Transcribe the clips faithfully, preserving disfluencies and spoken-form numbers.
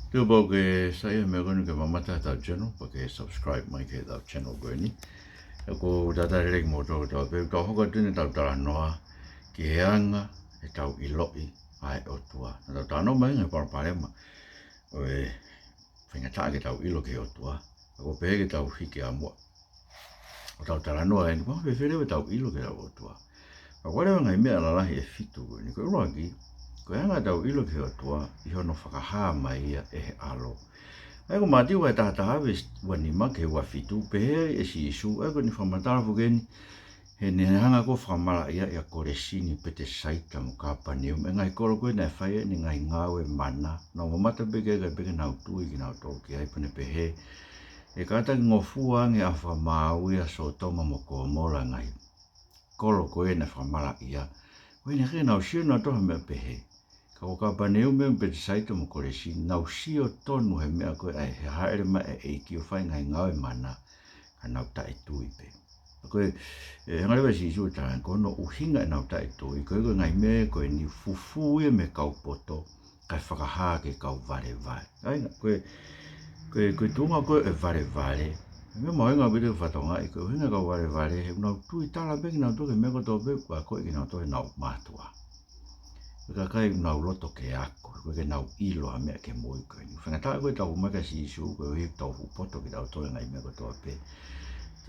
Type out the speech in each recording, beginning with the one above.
Tuku pau ke saiʻia he meʻa ko eni ke mamata ʻetau channel, pea ke subscribe mai ki heʻetau channel ko eni. ʻOku ou talitali lelei kimoutolu kotoa pē, tau hoko atu eni ʻetau talanoa ki he anga ʻetau ʻiloʻi ʻa e ʻOtua. Naʻa tau talanoa mai he palopalema ʻo e faingataʻa ke tau ʻilo ki he ʻOtua. Ka ʻoku pehē ke tau hiki ʻa muʻa ʻo tau talanoa eni, ko e hā e fēfē leva ʻetau ʻilo ki heʻetau ʻOtua. Ka ʻoku ʻi ai leva e ngaahi meʻa lalahi ʻe fitu ko eni. Ko e ʻuluaki, ko e anga ʻetau ʻilo ki he ʻOtua ʻi hono fakahā mai ia ʻe he ʻAlo. ʻA ia ko Mātiu vahe taha taha veesi ua nima ki he ua fitu, pehē ai ʻe Sīsū, ʻa ia ko ʻene fakamatala foki eni heʻene hanga ʻo fakamalaʻiaʻi ʻa Kolesini mo Petesaita mo Kāpaneume, e ngaahi kolo ko ē naʻe fai ai ʻene ngaahi ngāue mana. Nau mamata pē ki ai kae ʻikai pē ke nau tui kinautolu ki ai, pea ne pehē, ʻe kātaki ngofua ange ʻa e fakamaau ʻa Sōtoma mo Komola, ngaahi kolo ko ē naʻe fakamalaʻia. Ko ʻene ʻikai ke nau sio nautolu ha meʻa pehē. Ka ko Kāpaneume mo Petesaita mo Kolesini, nau sio tonu he meʻa ko ē ʻa e hāʻele mai ʻa e ʻEiki ʻo fai e ngaahi ngāue mana, ka nau taʻetui pē. Ko e, ʻe hanga leva ʻe Sīsū ʻo talaange ko hono ʻuhinga ʻenau taʻetui, ko e, ko e ngaahi meʻa ko eni, fufū ia mei he kau poto, kae fakahā ki he kau valevale. ʻA ia, ko e, ko e, ko e tuʻunga ko ē ʻo e valevale, meʻa mahuʻinga ʻaupito ke fakatokangaʻi, ko e ʻuhinga e kau valevale, he ʻoku nau tui tala pē kinautolu ki he meʻa kotoa pē ʻoku akoʻi kinautolu ʻe heʻenau mātuʻa. Ko e kakai ʻoku nau loto ke ako, ʻoku ʻikai ke nau ʻilo ha meʻa ki he moʻui ko eni. Faingataʻa ko ē ʻetau hū mai kia Sīsū, koeʻuhi ʻoku tau fuʻu poto kitautolu he ngaahi meʻa kotoa pē.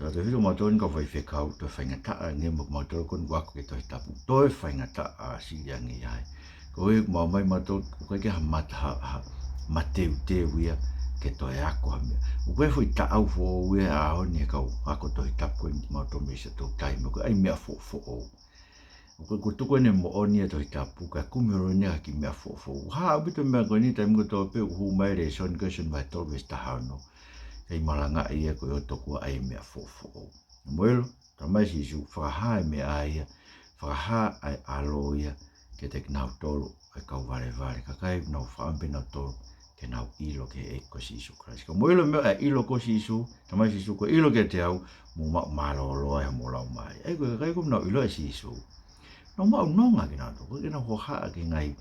Tau toe hili mautolu ni kau faifekau, toe faingataʻa ange mo mautolu ko eni ʻoku ako ki he Tohi Tapu, toe faingataʻa ʻa sili ange ia ai. Koeʻuhi ʻoku mau ʻomai mautolu, ʻoku ʻikai ke ha mata-, ha, ha mateuteu ia ke toe ako ha meʻa. ʻOku ʻi ai e foʻi taʻau foʻou ia he ʻaho ni he kau ako Tohi Tapu ko eni, mautolu mei Siaʻatoutai, mo e ʻai meʻa foʻofoʻou. ʻOku, ʻoku tuku ʻene moʻoni ʻa e Tohi Tapu, kae kumi holo eni ha kiʻi meʻa foʻofoʻou. Hā ʻaupito e meʻa ko eni, taimi kotoa pē ʻoku hū mai e lēsoni ko ē Sione vahe tolu veesi taha ono, ʻikai malangaʻi ia, ko e ʻoto ʻoku ʻai e meʻa foʻofoʻou. Mou ʻilo, talamai ʻe Sīsū, fakahā e meʻa ia, fakahā ʻa e ʻAlo ia kiate kinautolu ʻa e kau valevale, kakai ʻoku nau fakaʻamu pē nautolu ke nau ʻilo ki he ʻEiki ko Sīsū Kalaisi. Ka mou ʻilo e meʻa ʻa e ʻilo ko Sīsū, talamai ʻe Sīsū, ko e ʻilo kiate au, mou maʻu mālōlō ai homou laumālie. ʻA ia ko e kakai ʻoku nau ʻilo ʻa Sīsū, nau maʻu nonga kinautolu, ʻoku ʻikai ke nau hohaʻa ki he ngaahi,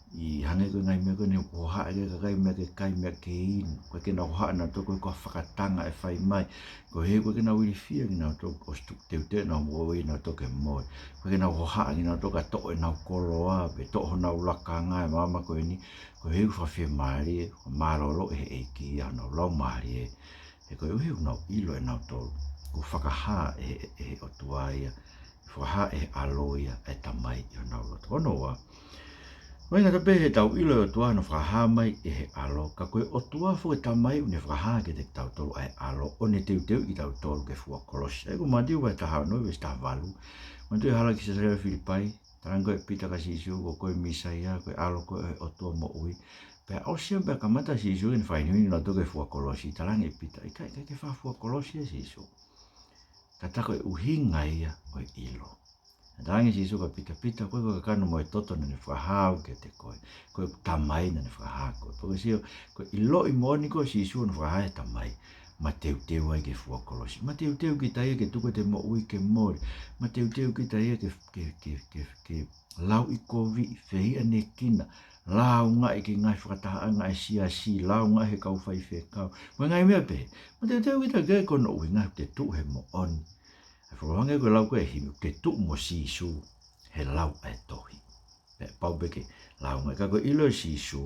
ʻi hangē ko e ngaahi meʻa ko eni ʻoku hohaʻa ki ai e kakai, meʻa ke kai, meʻa ke inu. ʻOku ʻikai ke nau hohaʻa nautolu ko e, ko e fakatanga ʻe fai mai. Koeʻuhi ʻoku ʻikai ke nau ilifia kinautolu, ʻosi tuku teuteu ʻenau moʻui ʻanautolu ke mole. ʻOku ʻikai ke nau hohaʻa kinautolu ka toʻo ʻenau koloa, pe toʻo honau lakanga he māmani ko eni. Koeʻuhi ʻoku fakafiemālie, ʻoku mālōlō ʻe he ʻEiki ia honau laumālie. He koeʻuhi ʻoku nau ʻilo ʻe nautolu, ʻoku fakahā ʻe he, ʻe he ʻOtua ia, fakahā ʻe he ʻAlo ia ʻa e Tamai ʻi honau loto. Ko hono ua, ʻoku ʻikai ngata pē heʻetau ʻilo e ʻOtua hono fakahā mai ʻe he ʻAlo, ka ko e ʻOtua foki e Tamai ʻoku ne fakahā kiate kitautolu ʻa e ʻAlo, ʻo ne teuteuʻi kitautolu ki he fua kolosi. ʻA ia ko Mātiu vahe taha ono veesi taha valu, Mātiu ʻi he hala ki Sesalia Filipai, talaange ko ē ʻe Pita kia Sīsū, ko koe Mīsaia, ko e ʻAlo koe ʻo e ʻOtua moʻui. Pea ʻosi ia pea kamata Sīsū ʻene fakahinohino nautolu ki he fua kolosi, talaange ʻe Pita, ʻikai, ʻikai ke fakafua kolosi ʻe Sīsū. Ka tā ko e ʻuhinga ia ʻo e ʻilo. Talaange ʻe Sīsū kia Pita, Pita, ko koe ko e kakano mo e toto naʻa ne fakahā au kiate koe. Ko e Tamai naʻa ne fakahā koe. Pea ko e sio, ko e ʻiloʻi moʻoni ko ē ʻo Sīsū hono fakahā ʻe he Tamai, mateuteu ai ki he fua kolosi. Mateuteu kita ia ke tuku ʻete moʻui ke mole. Mateuteu kita ia ke, ke, ke, ke, ke lauʻikoviʻi, fehiʻanekina, lāungaʻi ki he ngaahi fakatahaʻanga ʻa e siasi, lāungaʻi he kau faifekau, mo e ngaahi meʻa pehē. Mateuteu kita ki ai, ko hono ʻuhinga te tuʻu he moʻoni. ʻA ia folofola hangē ko e lau ko ē ʻa e himi, te tuʻu mo Sīsū he lau ʻa e tohi. Pea pau pē ke lāungaʻi. Ka ko e ʻilo ʻo Sīsū,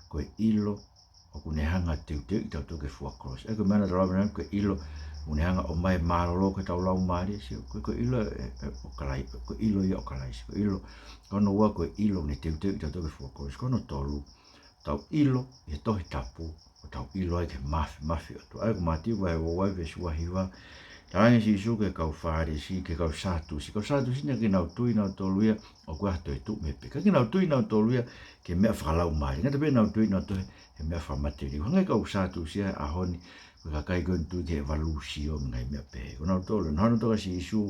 ko e ʻilo ʻoku ne hanga ʻo teuteuʻi kitautolu ki he fua kolosi. ʻA ia ko e meʻa naʻa tau lau ʻanenai, ko e ʻilo ʻoku ne hanga ʻo ʻomai e mālōlō ki hotau laumālie, sio, ko e, ko e ʻilo ʻe, ʻe, ʻo Kalai-, ko e ʻilo ia ʻo Kalaisi, ko e ʻilo, ko hono ua ko e ʻilo ʻoku ne teuteuʻi kitautolu ki he fua kolosi. Ko hono tolu, tau ʻilo ʻi he Tohi Tapu, ʻo tau ʻilo ai ki he māfimafi ʻo e ʻOtua. ʻA ia ko Mātiu vahe ua ua veesi ua hiva, talaange ʻe Sīsū ki he kau Fālesi, ki he kau Sātusi. Kau Sātusi naʻe ʻikai ke nau tui nautolu ia ʻoku ʻi ai ha toetuʻu mei he pekia. ʻIkai ke nau tui nautolu ia ki he meʻa fakalaumālie. Ngata pē nautolu ia ʻi he meʻa, he meʻa fakamateliu. Hangē ko e kau Sātusi ia he ʻaho ni, ko e kakai ko ē ʻoku tui ki he ʻevalūsio mo e ngaahi meʻa pehē. Ko nautolu, naʻa nau tala kia Sīsū,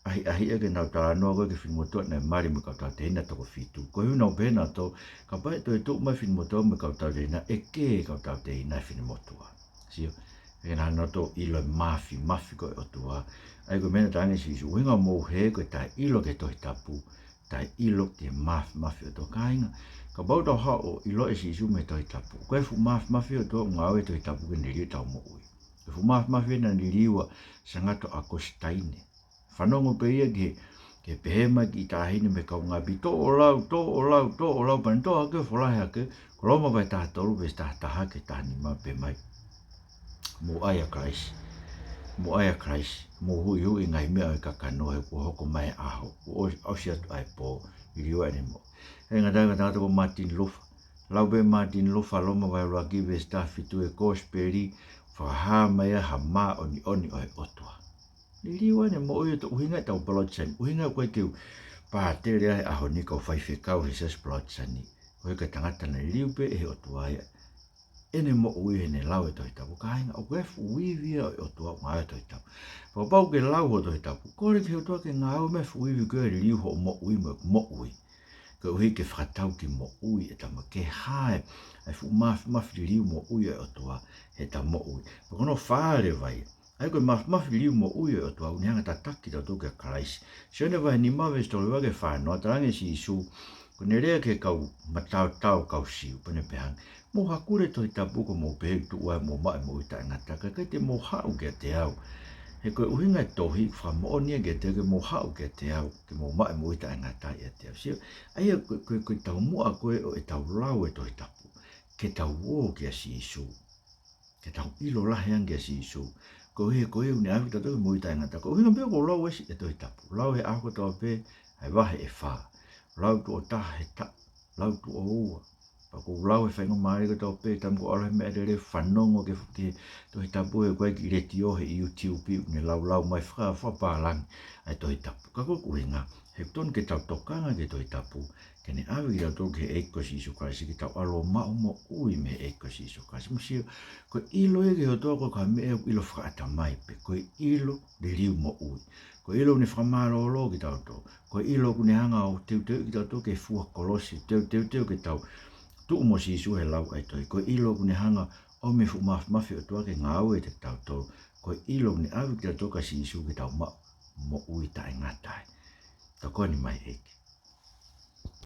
ʻahiʻahiʻi ʻa e ke nau talanoa ko ē ki he finemotuʻa naʻe mali mo e kau tauteina ʻe toko fitu. Koeʻuhi naʻa nau pehē nautolu, kapau ʻe toetuʻu mai e finemotuʻa mo e kau tauteina, ʻe kē ʻe he kau tauteina e finemotuʻa. Sio, ʻikai ke nau toe ʻilo e māfimafi ko ē ʻo e ʻOtua. ʻA ia ko e meʻa naʻe talaange ʻe Sīsū, ʻuhinga hoʻomou hē ko e taʻeʻilo ki he Tohi Tapu, taʻeʻilo ki he māfimafi ʻo e ʻOtua. Kāinga, Kapau te tau haʻu ʻo ʻilo ʻa Sīsū mei he Tohi Tapu, ko e fuʻu māfimafi ʻo e ʻOtua ʻoku ngāue he Tohi Tapu ke ne liliu ʻetau moʻui. Ko e fuʻu māfimafi naʻe lili ʻa Sangato ʻAkositaine. Fanongo pē ia ki he, ki he pehē mai e kiʻi taʻahine mei he kaungāʻapi, tō ʻo lau, tō ʻo lau, tō ʻo lau, pea ne toʻo hake, folahi hake, ko Loma vahe taha tolu veesi taha taha ki he taha nima, pehē mai: Mou ʻai ʻa Kalaisi. Mou ʻai ʻa Kalaisi. Mou huʻihuʻi e ngaahi meʻa ʻo e kakano, he kuo hoko mai e ʻaho. Kuo ʻo-, ʻosi atu ʻa e pō. Liliu ʻene moʻui. He ngata ai, ngata ai ko Martin Luther. Lau pē Martin Luther, Loma vahe ʻuluaki veesi taha fitu, e Kosipeli, fakahā mai ai ha māʻoniʻoni ʻo e ʻOtua. Liliu ʻene moʻui. ʻA e ʻuhinga ʻetau Palotisani, ʻuhinga ko e kau pātele ʻa e ʻaho ni, kau faifekau he siasi Palotisani, ko e kau tangata naʻe liliu pē ʻe he ʻOtua ia ʻene moʻui heʻene lau e Tohi Tapu. Kāinga, ʻoku ʻi ai e fuʻu ivi ia ʻo e ʻOtua ʻoku ngāue he Tohi Tapu. Kapau ʻoku ke lau hoʻo Tohi Tapu, kole ki he ʻOtua ke ngāue mai e fuʻu ivi ko ē ʻo liliu hoʻo moʻui mo ʻeku moʻui, koeʻuhi ke fakatau ki he moʻui ʻetau moʻui, ke hā e fuʻu māfimafi liliu moʻui ʻo e ʻOtua heʻetau moʻui. Pea ko hono fā leva ia, ʻa ia ko e māfimafi liliu moʻui ʻo e ʻOtua, ʻoku ne hanga ʻo tataki kitautolu kia Kalaisi. Sione vahe nima veesi tolu hiva ki he fā noa, talaange ʻe Sīsū, ko ʻene lea ki he kau mataotao, kau Siu, pea ne pehē ange: Mou hakule e Tohi Tapu, ko hoʻomou pehē ʻoku tuʻu ai hoʻomou maʻu e moʻui taʻengata, ka ʻikai te mou haʻu kiate au. He ko e ʻuhinga e tohi, fakamoʻoni ia kiate au, ke mou haʻu kiate au, ke mou maʻu e moʻui taʻengata ʻiate au. Sio, ʻa ia ko, ko, ko e taumuʻa ko ē ʻo ʻetau lau e Tohi Tapu, ke tau ō kia Sīsū, ke tau ʻilo lahi ange kia Sīsū, koeʻuhi ko ia ʻoku ne ʻave kitautolu ki he moʻui taʻengata. Ko e ʻuhinga pē ʻoku ou lau ʻa e Tohi Tapu, lau he ʻaho kotoa pē ʻa e vahe ʻe fā, lau tuʻo taha he taʻu, lau tuʻo ua. Pea ʻoku ou lau he faingamālie kotoa pē, taimi ʻoku ou ʻalu he meʻalele, fanongo ki he, ki he Tohi Tapu he ko e kiʻi letiō he YouTube ʻoku ne laulau mai faka-, fakapālangi ʻa e Tohi Tapu. Ka ko e ʻuhinga, he ʻoku totonu ke tau tokanga ki he Tohi Tapu, ke ne ʻave kitautolu ki he ʻEiki ko Sīsū Kalaisi, ke tau ʻalu ʻo maʻu moʻui mei he ʻEiki ko Sīsū Kalaisi. Mou sio, ko e ʻilo ia ki he ʻOtua ʻoku ʻikai ko ha meʻa ʻoku ʻilo fakaʻatamai pē, ko e ʻilo liliu moʻui. Ko e ʻilo ʻoku ne fakamālōlō kitautolu. Ko e ʻilo ʻoku ne hanga ʻo teuteuʻi kitautolu ki he fua kolosi, teu, teuteu ke tau tuʻu mo Sīsū he lau ʻa e tohi. Ko e ʻilo ʻoku ne hanga ʻo ʻomi e fuʻu māfimafi ʻo e ʻOtua ke ngāue ʻiate kitautolu. Ko e ʻilo ʻoku ne ʻave kitautolu kia Sīsū ke tau maʻu moʻui taʻengata ai. Tokoni mai ʻEiki.